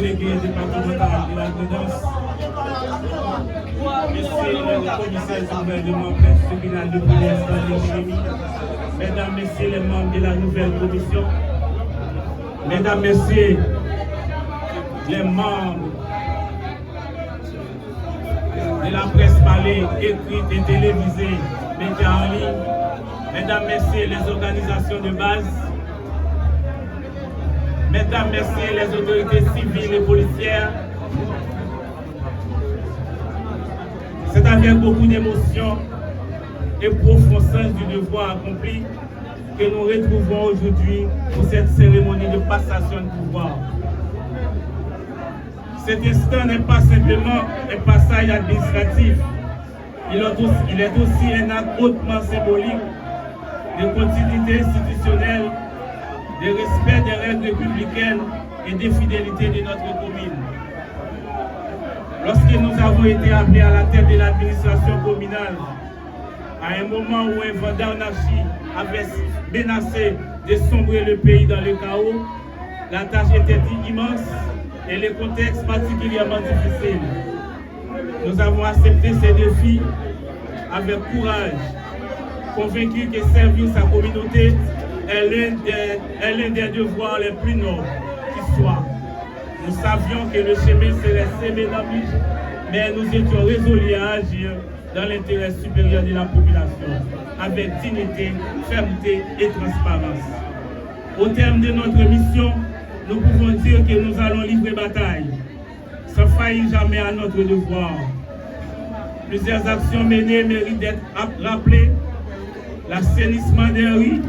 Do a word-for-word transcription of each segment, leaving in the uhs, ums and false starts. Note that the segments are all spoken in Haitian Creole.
Délégué départemental de la Grandans, Messieurs les commissaires du gouvernement, Prince Juvénal de Privert, Stanley Jérémie, Mesdames, Messieurs les membres de la nouvelle commission, Mesdames, Messieurs les membres de la presse parlée, écrite et télévisée, médias en ligne, Mesdames, Messieurs les organisations de base, Mesdames, Messieurs les autorités civiles et policières, c'est avec beaucoup d'émotion et profond sens du devoir accompli que nous retrouvons aujourd'hui pour cette cérémonie de passation de pouvoir. Cet instant n'est pas simplement un passage administratif, il est aussi, il est aussi un acte hautement symbolique de continuité institutionnelle, de respect des règles républicaines et de fidélité de notre commune. Lorsque nous avons été appelés à la tête de l'administration communale, à un moment où un vent d'anarchie avait menacé de sombrer le pays dans le chaos, la tâche était immense et le contexte particulièrement difficile. Nous avons accepté ces défis avec courage, convaincus que servir sa communauté est l'un des, est l'un des devoirs les plus nobles qui soient. Nous savions que le chemin serait semé d'embûches, mais nous étions résolus à agir dans l'intérêt supérieur de la population, avec dignité, fermeté et transparence. Au terme de notre mission, nous pouvons dire que nous allons livrer bataille, sans faillir jamais à notre devoir. Plusieurs actions menées méritent d'être ap-, rappelées. L'assainissement des rues,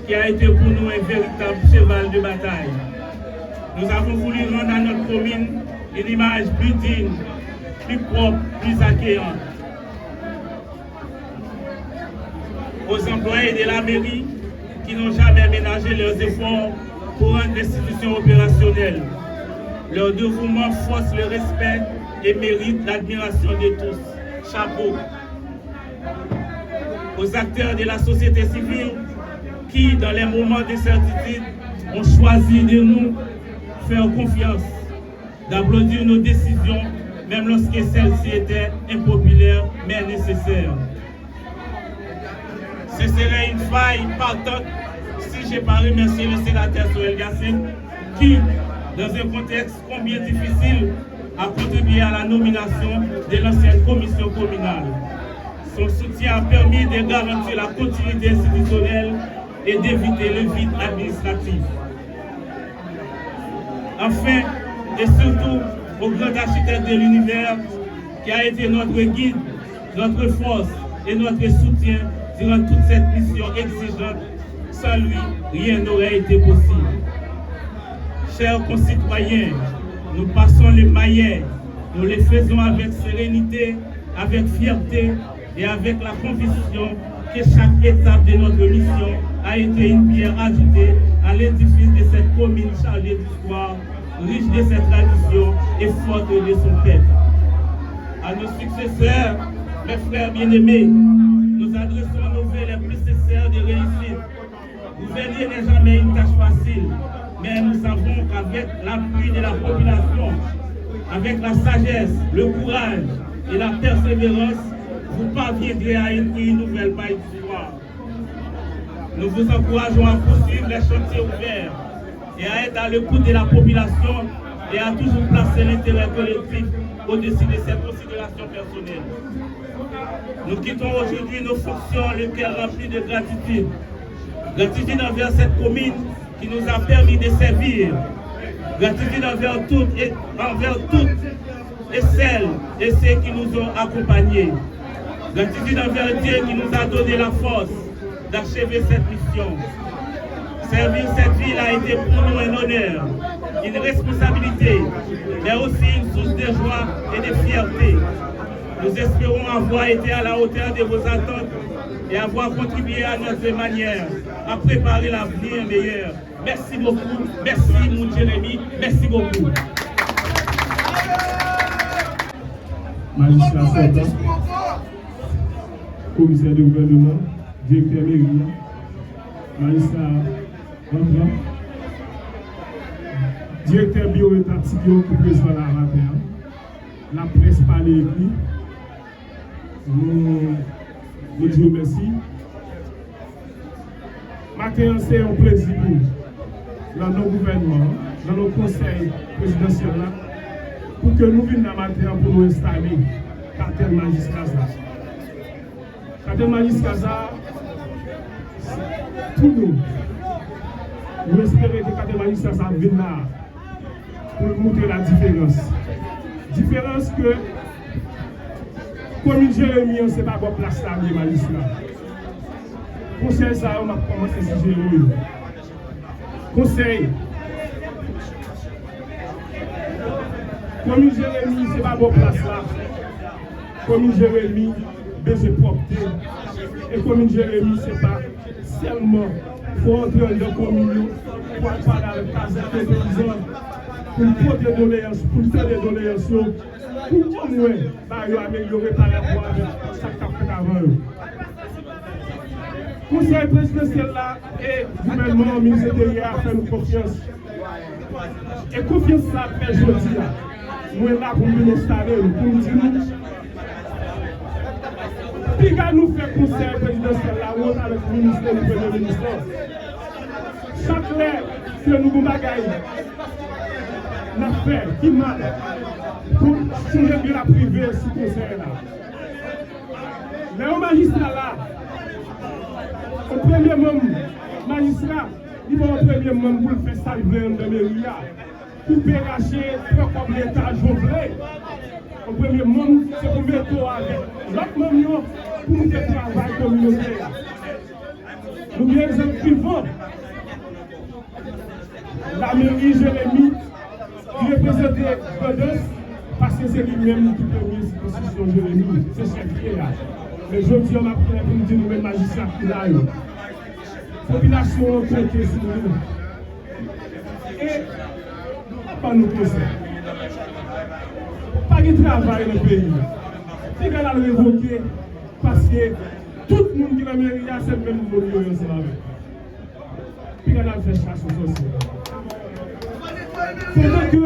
qui a été pour nous un véritable cheval de bataille. Nous avons voulu rendre à notre commune une image plus digne, plus propre, plus accueillante. Aux employés de la mairie qui n'ont jamais ménagé leurs efforts pour rendre l'institution opérationnelle. Leur dévouement force le respect et mérite l'admiration de tous. Chapeau. Aux acteurs de la société civile qui, dans les moments d'incertitude, ont choisi de nous faire confiance, d'applaudir nos décisions, même lorsque celles-ci étaient impopulaires, mais nécessaires. Ce serait une faille patente si j'ai pas remercié le sénateur Sorel Hyacinthe, qui, dans un contexte combien difficile, a contribué à la nomination de l'ancienne commission communale. Son soutien a permis de garantir la continuité institutionnelle et d'éviter le vide administratif. Enfin, et surtout, au grand architecte de l'univers qui a été notre guide, notre force et notre soutien durant toute cette mission exigeante. Sans lui, rien n'aurait été possible. Chers concitoyens, nous passons le maillet, nous le faisons avec sérénité, avec fierté et avec la conviction que chaque étape de notre mission a été une pierre ajoutée à l'édifice de cette commune chargée d'histoire, riche de ses traditions et forte de son peuple. À nos successeurs, mes frères bien-aimés, nous adressons nos vœux les plus sincères de réussite. Gouverner n'est jamais une tâche facile, mais nous savons qu'avec l'appui de la population, avec la sagesse, le courage et la persévérance, vous parviendrez à écrire une nouvelle page d'histoire. Nous vous encourageons à poursuivre les chantiers ouverts et à être à l'écoute de la population et à toujours placer l'intérêt collectif au-dessus de ses considérations personnelles. Nous quittons aujourd'hui nos fonctions, le cœur rempli de gratitude. Gratitude envers cette commune qui nous a permis de servir. Gratitude envers toutes et envers toutes et celles et ceux qui nous ont accompagnés. Gratitude envers Dieu qui nous a donné la force d'achever cette mission. Servir cette ville a été pour nous un honneur, une responsabilité, mais aussi une source de joie et de fierté. Nous espérons avoir été à la hauteur de vos attentes et avoir contribué à notre manière à préparer l'avenir meilleur. Mèsi bokou, mèsi moun Jeremi, mèsi bokou. Majistra sòtan, komisè de gouvènman, direktè meri a, majistra rantran, Direktè biwo etatik yo ki prezan la maten an, laprès pale ekri, nou, nou di yo mèsi. Maten an, se yon plezi pou nou, nan non gouvènman an, nan non konsèy prezidansyèl la, pou ke nou vin la maten an pou nou enstale katèl majistra sa. Katèl majistra sa, pou nou, nou espere ke katèl majistra sa vin la pou l montre la diferans. Diferans ke komin Jeremi an, se pa bò plas la li ye, majistra. Konsèy sa yo, m ap kòmanse sijere yo. Konsèy. Komin Jeremi, se pa bò plas la. Komin Jeremi bezwen pwòpte. E komin Jeremi, se pa sèlman pou antre anndan komin yo, pou al pale avèk kazèk yo, peyizan, pou n pote doleyans, pou n tande doleyans yo, pou omwen ba yo amelyore parapò avèk sa k t ap fèt avan yo. Konsèy prezidansyèl la e gouvènman an, minis enteryè a fè nou konfyans. E konfyans sa fè jodi a, mwen la pou m vin enstale nou, pou m di nou, piga nou fè konsèy prezidansyèl la wont avèk minis nou, premye minis lan. Chak lè ke nou gon bagay n ap fè ki mal, pou chonje byen ap rive sou konsèy la. Lè yon majistra la, yon premye manm majistra, li pa yon premye manm pou l fè sa l vle anndan meri a. Koupe, rache, pran kòb Leta jan w vle. Yon premye manm, se pou mete w avèk lòt manm yo, pou nou te travay kominote a. Nou gen egzanp vivan. Lameri Jeremi, ki reprezante Grandans, paske se li menm ki premye sikonstitisyon Jeremi, se chèf li ye a. Men jodi a, m ap klè pou m di nou menm majistra ki la yo. Popilasyon an konte sou nou. E, pa ban nou konsèy. Pa gen travay nan peyi a. Piga n al revoke, paske tout moun ki nan meri a, se menm moun yo ye ansanm avèk. Piga n al fè chas o sòsye. Pandan ke n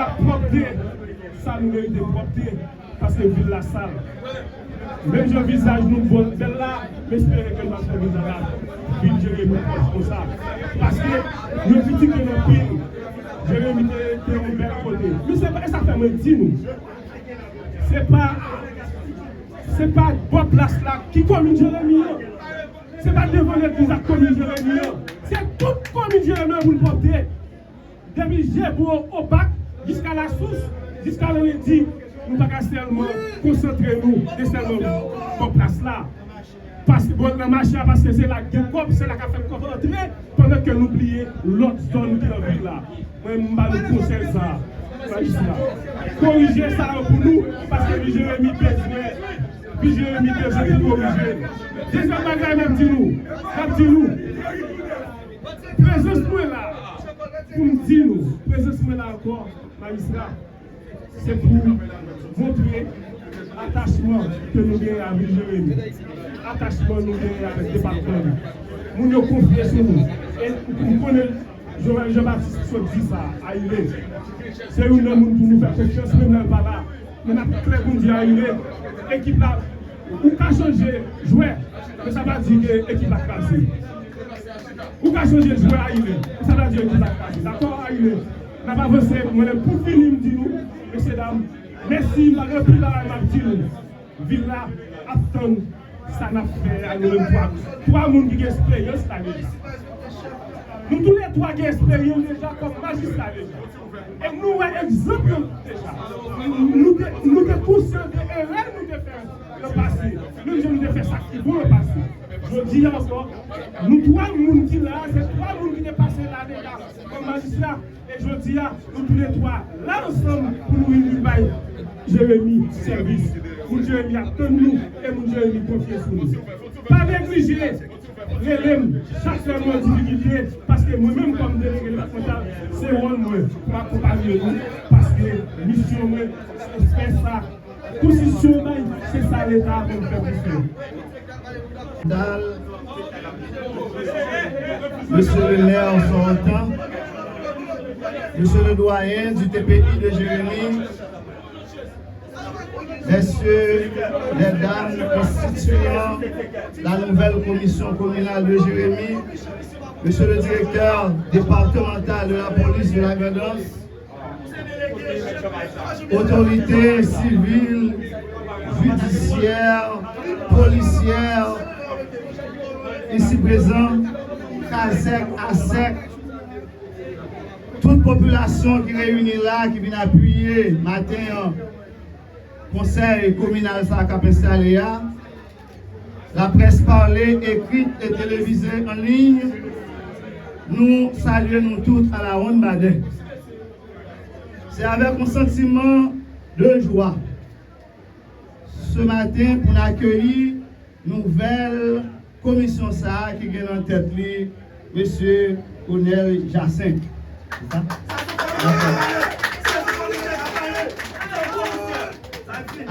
ap pwòpte, sa nou merite pwòpte, paske vil la sal. Menm jan vizaj nou bèl la, m espere ke n pa fè vizaj la vil Jeremi pwòp konsa. Paske nou kritike l anpil. Jeremi te, te yon bèl kote. Men se pa, e sa fè mwen di nou, se pa, se pa bò plas la ki komin Jeremi an. Se pa devan legliz ak komin Jeremi an. Se tout komin Jeremi an pou n pwòpte. Depi Jebo, Obak, jiska Lasous, jiska Lanledi, nou pa ka sèlman konsantre nou de sèlman bò plas la. Paske bon, nan mache a, paske se la k gen kòb, se la k ap fè kòb antre, pandan ke nou bliye lòt zòn ki nan vil la. Mwen, m ba nou konsèy sa, majistra. Korije sa yo pou nou, paske vil Jeremi bezwen, vil Jeremi bezwen pou korije. Dezyèm bagay m ap di nou, m ap di nou, prezans mwen la, pou m di nou, prezans mwen la ankò, majistra, se pou montre atachman ke nou genyen a vil Jeremi, atachman nou genyen avèk depatman nou. Moun yo konfye sou nou. E m konnen Jovenel Jean Baptiste sot di sa, Ailé. Se youn nan moun pou nou fè konfyans, menm lè l pa la. Men n ap klè pou n di Ailé, ekip la, ou ka chanje jwè, men sa pa di ke ekip la kraze. Ou ka chanje jwè Ailé, men sa pa di ekip la kraze. Dakò, Ailé? N ap avanse, mwen menm pou fini m di nou, mesye dam, mèsi, m pa gen anpil bagay m ap di nou. Vil la ap tann sa n ap fè a, nou menm twa, twa moun ki gen esperyans la deja. Nou toulètwa gen esperyans deja kòm majistra deja. E nou wè egzanp yo deja. Nou te, nou te konsyan de erè nou te fè nan pase. Menm jan nou te fè sa ki bon nan pase. Jodi a ankò, nou twa moun ki la a, se twa moun ki te pase la deja kòm majistra. E jodi a, nou toulètwa la ansanm pou nou vin, vin bay Jeremi sèvis. Moun Jeremi ap tann nou e moun Jeremi konfye sou nou. Pa neglije rele m chak lè nou an difikilte, paske mwen menm kòm delege depatmantal, se wòl mwen pou m akonpaye nou, paske misyon mwen se fè sa Konstitisyon bay, se sa Leta a konn fè pou fè. Dal, Mesye le mè sòtan, Monsieur le doyen du T P I de Jérémie, messieurs, les dames constituant la nouvelle commission communale de Jérémie, monsieur le directeur départemental de la police de la Grand'Anse, autorités civiles, judiciaires, policières, ici présents, kazèk, asèk, tout popilasyon ki reyini la, ki vin apiye maten an konsèy kominal sa a k ap enstale a, laprès pale, ekrit e televize an liy, nou salye nou tout à la ronde badè. Se avèk yon santiman de jwa ce matin pou n akeyi nouvèl komisyon sa a ki gen nan tèt li mesye Onel Jacinthe. Se sa? Dakò.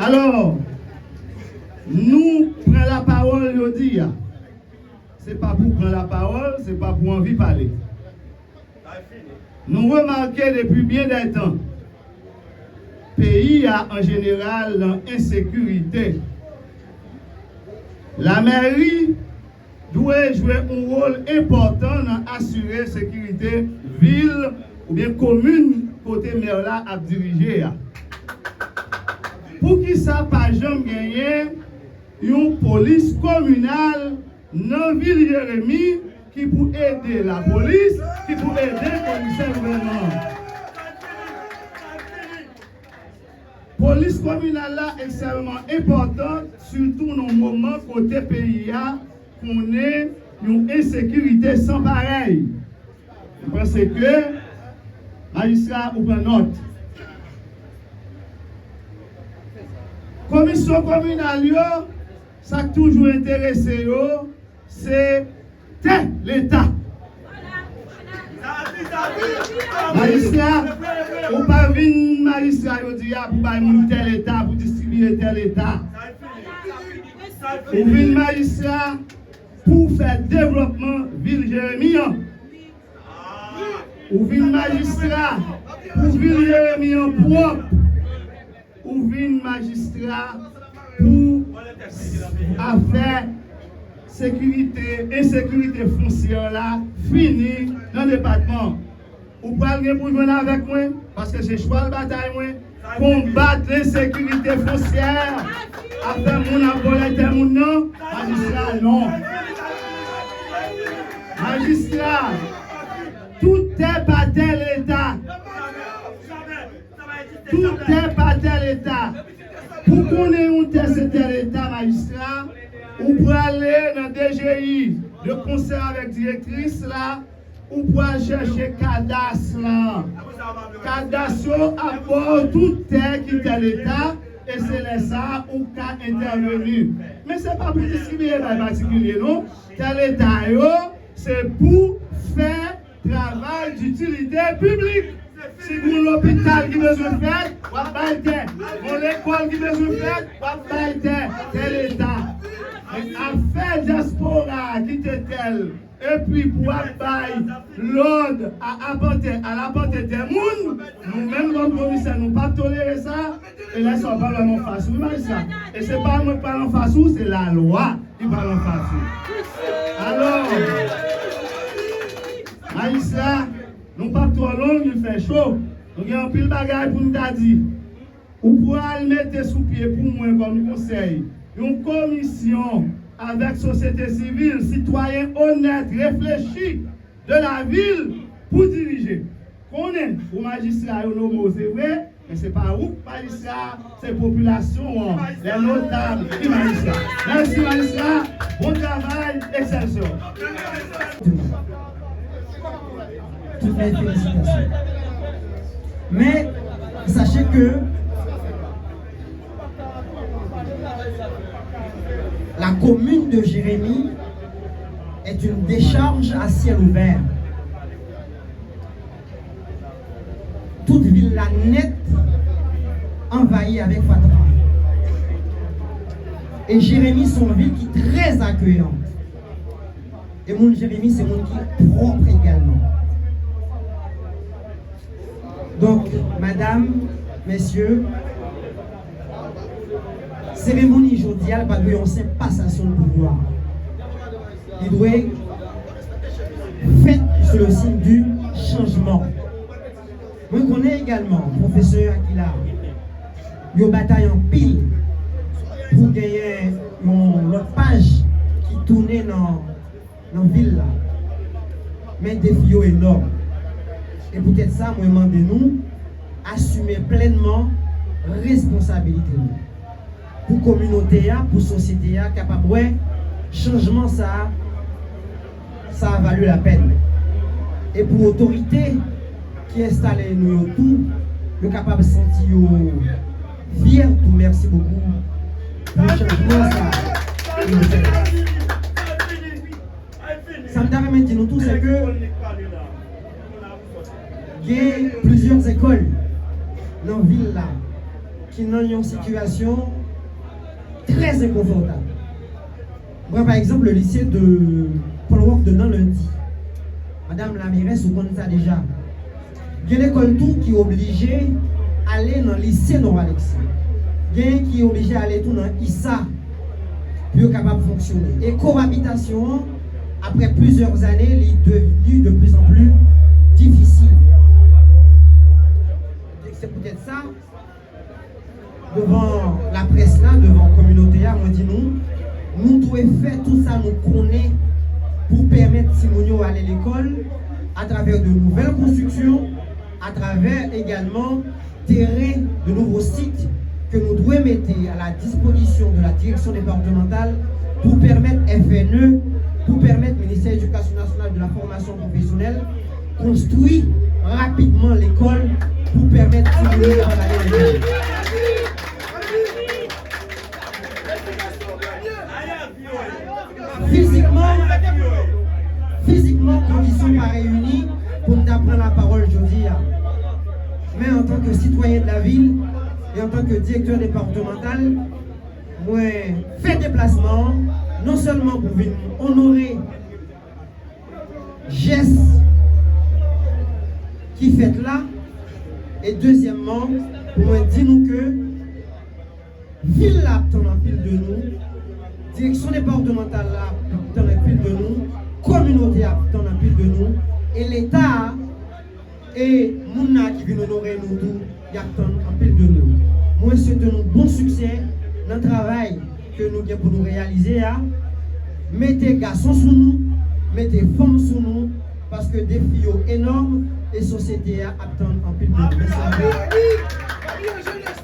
Alò, nou pran lapawòl jodi a. Se pa pou pran lapawòl, se pa pou anvi pale. Nou remake depi byen dè tan, peyi a an jeneral nan ensekirite. Lamèri dwe jwe yon wòl enpòtan nan asire sekirite vil oubyen komin kote mè la ap dirije a. Poukisa pa janm genyen yon polis kominal nan vil Jeremi ki pou ede lapolis, ki pou ede komisè gouvènman an? Polis kominal la ekstrèmman enpòtan, sitou nan moman kote peyi a konnen yon ensekirite san parèy. M panse ke majistra ou pran nòt. Komisyon kominal yo, sa k toujou enterese yo, se tè Leta. Majistra, ou pa vin majistra jodi a pou bay moun tè Leta, pou distribiye tè Leta. Ou vin majistra pou fè devlòpman vil Jeremi an. Ou vin majistra pou vil Jeremi an pwòp. Ou vin majistra pou afè sekirite, ensekirite fonsyè la fini nan depatman. Ou pral gen pou jwenn avèk mwen, paske se chwal batay mwen, konbat lensekirite fonsyè, afè moun ap vòlè tè moun nan, majistra non. Majistra, tout tè pa tè Leta. Tout tè pa tè Leta. Pou konnen yon tè se tè Leta, majistra, ou prale nan D G I, de konsè avèk direktris la, ou pral chèche kadas la. Kadas yo ap ba w tout tè ki tè Leta, e se lè sa a ou ka entèveni. Men se pa pou distribiye bay patikilye, non. Tè Leta yo, se pou fè travay ditilite piblik. Si gon lopital ki bezwen fèt, w ap bay tè. Gon lekòl ki bezwen fèt, w ap bay tè. Tè Leta. Men afè dyaspora a kite tè l, epi pou ap bay lòd a apante, al apante tè moun, nou menm kòm komisè, nou p ap tolere sa. E lè sa w pa lòm anfas ou, majistra. E se pa mwen k pral anfas ou, se lalwa ki pral anfas ou. Alò, majistra, nou p ap twò long, li fè cho. Nou gen anpil bagay pou n ta di. Ou pral mete sou pye pou mwen kòm konsèy yon komisyon avèk sosyete sivil, sitwayen onèt, reflechi, de la vil pou dirije. Konnen ou majistra yo nome w, se vre, men se pa ou k majistra, se popilasyon an, les notables ki majistra. Mèsi majistra, bon travay, Excelsior. Toutes mes félicitations. Mais sachez que la commune de Jérémie est une décharge à ciel ouvert. Tout vil la nèt anvayi avèk fatra. E Jeremi se yon vil ki trè akeyant. E moun Jeremi se moun ki pwòp egalman. Donk, madanm, mesye, seremoni jodi a, li pa dwe yon senp pasasyon de pouvwa. Li dwe fèt sou le signe du changement. Mwen konnen egalman, pwofesè a ki la, yo batay anpil pou genyen yon lòt paj ki tounen nan, nan vil la. Men defi yo enòm. E poutèt sa, mwen mande nou asime plènman responsabilite nou. Pou kominote a, pou sosyete a kapab wè chanjman sa a, sa a vali lapèn. E pou otorite ki enstale nou yo tou, yo kapab santi yo fyè tou. Mèsi bokou pou chanjman sa a. Sa m ta renmen di nou tou, se ke gen plizyè lekòl nan vil la ki nan yon sitiyasyon trè enkonfòtab. Pran pa egzanp le lycée de Paul Rock de nan Lendi. Madanm lamèrès, ou konn sa deja. Gen lekòl tou ki oblije ale nan lise Nò Aleksi. Gen ki oblije ale tou nan isa pou yo kapab fonksyone. E koabitasyon an, apre plizyè ane, li devni de plus en plus difisil. Se poutèt sa, devan laprès la, devan kominote a, mwen di nou, nou dwe fè tout sa nou konnen pou pèmèt timoun yo ale lekòl atravè de nouvèl konstriksyon, atravè egalman teren, de nouvo sit ke nou dwe mete a la dispozisyon de la direksyon depatmantal pou pèmèt F N E, pou pèmèt Ministè Edikasyon Nasyonal de la Fòmasyon Pwofesyonèl konstwi rapidman lekòl pou pèmèt timoun yo ale lekòl. Fizikman, fizikman, kondisyon pa reyini pou n ta pran lapawòl jodi a. Men antanke sitwayen de la vil e antanke direktè depatmantal, mwen fè deplasman an non sèlman pou vin onore jès ki fèt la, e dezyèmman, pou mwen di nou ke vil la ap tann anpil de nou, direksyon depatmantal la ap tann anpil de nou, kominote a ap tann anpil de nou, e Leta a e moun nan ki vin onore nou tou, y ap tann anpil de nou. Mwen swete nou bon siksè nan travay ke nou gen pou nou reyalize a. Mete gason sou nou, mete fanm sou nou, paske defi yo enòm e sosyete a ap tann anpil de nou. Mèsi anpil.